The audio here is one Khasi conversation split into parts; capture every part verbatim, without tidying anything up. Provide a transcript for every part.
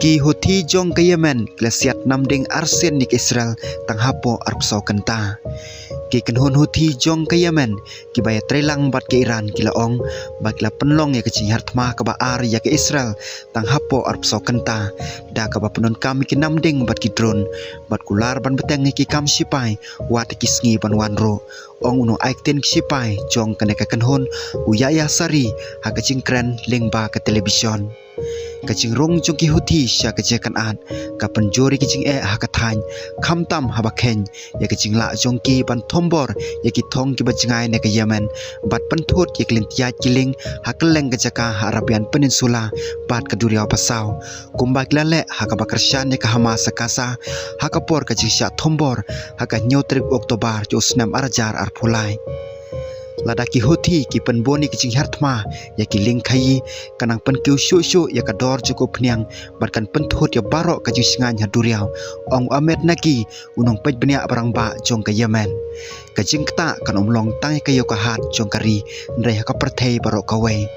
Ki Houthi jong ka Yemen ki la siat namding arsien ïa ka Israel tang hapoh arphew saw kynta. Ki kynhun Houthi jong ka Yemen kiba ïatreilang bad ka Iran ki la ong ba ki la pynlong ïa ka jinghiar thma kaba ar ïa ka Israel tang hapoh arphew saw kynta, da kaba pyndonkam ïa ki namding bad ki drone, bad kular ban bteng ïa ki kam shipai wat ki sngi ban wan ruh, ong u nongaiktien ki shipai jong kane ka kynhun, u Yahya Saree, ha ka jingkren lyngba ka television. Ka jingrung jong ki Houthi sha ka jingïakynad ka pynjur ïa ki jingeh ha ka thaiñ, khamtam haba kheiñ ïa ka jinglah jong ki ban thombor ïa ki thong kiba jngai na ka Yemen, bad pynthut ïa ki lynti ïaid ki lieng ha kylleng ka jaka ha Arabian Peninsula bad ka Duriaw Basaw, kumba ki la leh ha kaba kyrshan ïa ka Hamas ha Gaza ha ka por ka jingshah thombor ha ka hynñiew tarik October jong u snem ar hajar arphew lai. Lada ki Houthi ki pynbun ïa ki jinghiar thma ïa ki lieng khaïi, kan nang pynkiew shuh shuh ïa ka dor jong ka umphniang bad kan pynthut ïa baroh ka jingshngaiñ ha duriaw, ong u Ahmed Naqi, u nongpeit bniah ba rangbah jong ka Yemen. Ka jingktah kan ym long tang ïa ka ïew ka hat jong ka ri, hynrei ha ka pyrthei baroh kawei.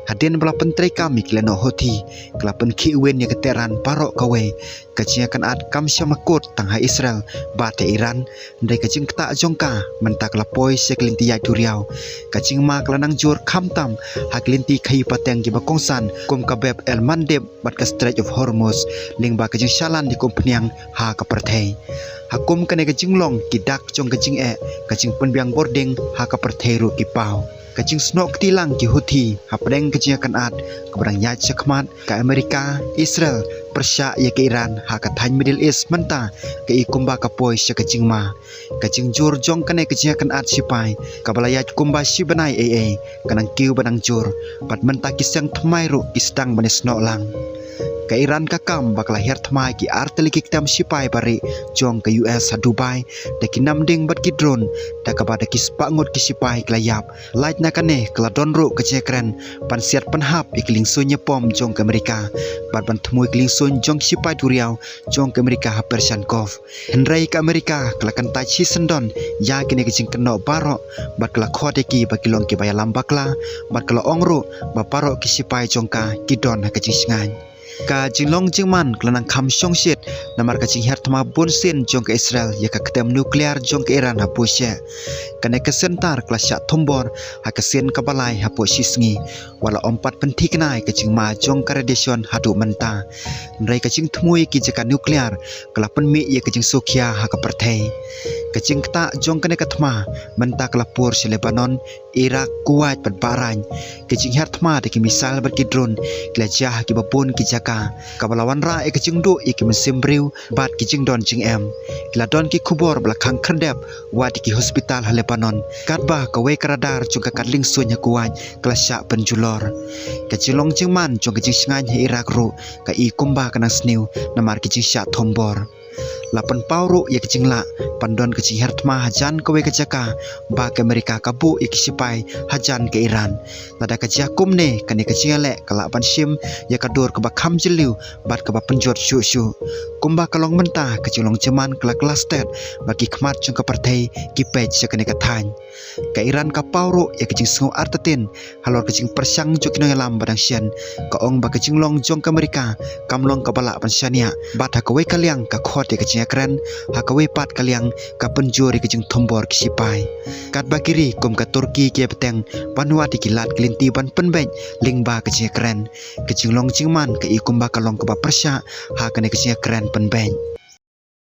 Hadien ba la pyntreikam ïa ki lehnoh Houthi, ka la pynkhih win ïa ka Tehran baroh kawei. Ka jingïakynad kam shym la kut tang ha Israel bad ha Iran, hynrei ka jingktah jong ka mynta ka la poi sha ki lynti ïaid duriaw. Ka jingma ka la nang jur khamtam ha ki lynti khaïi pateng kiba kongsan, kum ka Bab el Mandeb bad ka Strait of Hormuz, lyngba ka jingshalan ïa ka umphniang ha ka pyrthei. Ha kum kane ka jinglong, ki dak jong ka jingeh, ka jingpynbiang bording ha ka pyrthei ruh ki paw. Ka jingsnoh kti lang ki Houthi hapdeng ka jingïakynad kaba dang ïaid shakhmat, ka Amerika, Israel, pyrshah ïa ka Iran ha ka thaiñ Middle East mynta, ka i kumba ka poi sha ka jingma. Ka jingjur jong kane ka jingïakynad shipai kaba la ïaid kumba shi bnai ei ei, ka nang kiew ba nang jur, bad mynta ki seng thymmai ruh ki sdang ban ïasnoh lang. Ka Iran ka kam ba ka la hiar thma ïa ki artylli ki ktem shipai barieh jong ka U S ha Dubai da ki namding bad ki drone, da kaba da ki spah ngut ki shipai ki la ïap. Lait na kane ka la don ruh ka jingkren ban siat pynhap ïa ki liengsuiñ ïapom jong ka Amerika, bad ban thmu ïa ki liengsuiñ jong ki shipai duriaw jong ka Amerika ha Persian Gulf. Hynrei ka Amerika ka la kyntait shisyndon ïa kine ki jingkynnoh baroh, bad ka la khot ïa ki ba ki long kiba ïalam bakla, bad ka la ong ruh ba baroh ki shipai jong ka ki don ha ka jingshngaiñ. Ka jinglong jingman ka la nang kham shongshit namar ka jinghiar thma bunsien jong ka Israel ïa ka ktem nuklear jong ka Iran ha Bushehr. Kane ka center ka la shah thombor ha ka sien kaba lai hapoh shisngi, wat la ym pat pynthikna ïa ka jingma jong ka radiation haduh mynta. Hynrei ka jingthmu ïa ki jaka nuklear ka la pynmih ïa ka jingsukhia ha ka pyrthei. Ka jingktah jong kane ka thma mynta ka la pur sha Lebanon, Iraq, Kuwait bad Bahrain. Ka jinghiar thma da ki missile bad ki drone ki la jia ha kiba bun ki jaka, kaba la wanrah ïa ka jingduh ïa ki mynsiem briew bad ki jingdon jingem. Ki la don ki khubor ba la khang khyrdep wat ïa ki hospital ha Lebanon, katba kawei ka radar jong ka kad liengsuiñ ha Kuwait ka la shah pynjulor. Ka jinglong jingman jong ka jingshngaiñ ha Iraq ruh ka i kumba ka nang sniew namar ka jingshah thombor. La pynpaw ruh ïa ka jinglah ban don ka jinghiar thma hajan kawei ka jaka ba ka Amerika ka buh ïa ki shipai hajan ka Iran. Lada ka jia kumne, kane ka jingïaleh ka lah ban shim ïa ka dur kaba kham jylliew bad kaba pynjot shuh shuh. Kumba ka long mynta, ka jinglong jingman ka la kylla stet bad ki khmat jong ka pyrthei ki peit sha kane ka thaiñ. Ka Iran ka paw ruh ïa ka jingsngew artatien halor ka jingpyrshang jong ki nongïalam ba dang shen. Ka ong ba ka jinglong jong ka Amerika kam long kaba lah ban shaniah, bad ha kawei ka liang ka khot ïa ka jingïakren, ha kawei pat ka liang ka pynjur ïa ka jingthombor ki shipai. Katba ki ri kum ka Turkey ki ïa bteng ban wad ïa ki lad ki lynti ban pynbeit lyngba ka jingïakren, ka jinglong jingman ka i kumba ka long kaba pyrshah ha kane ka jingïakren pynbeit.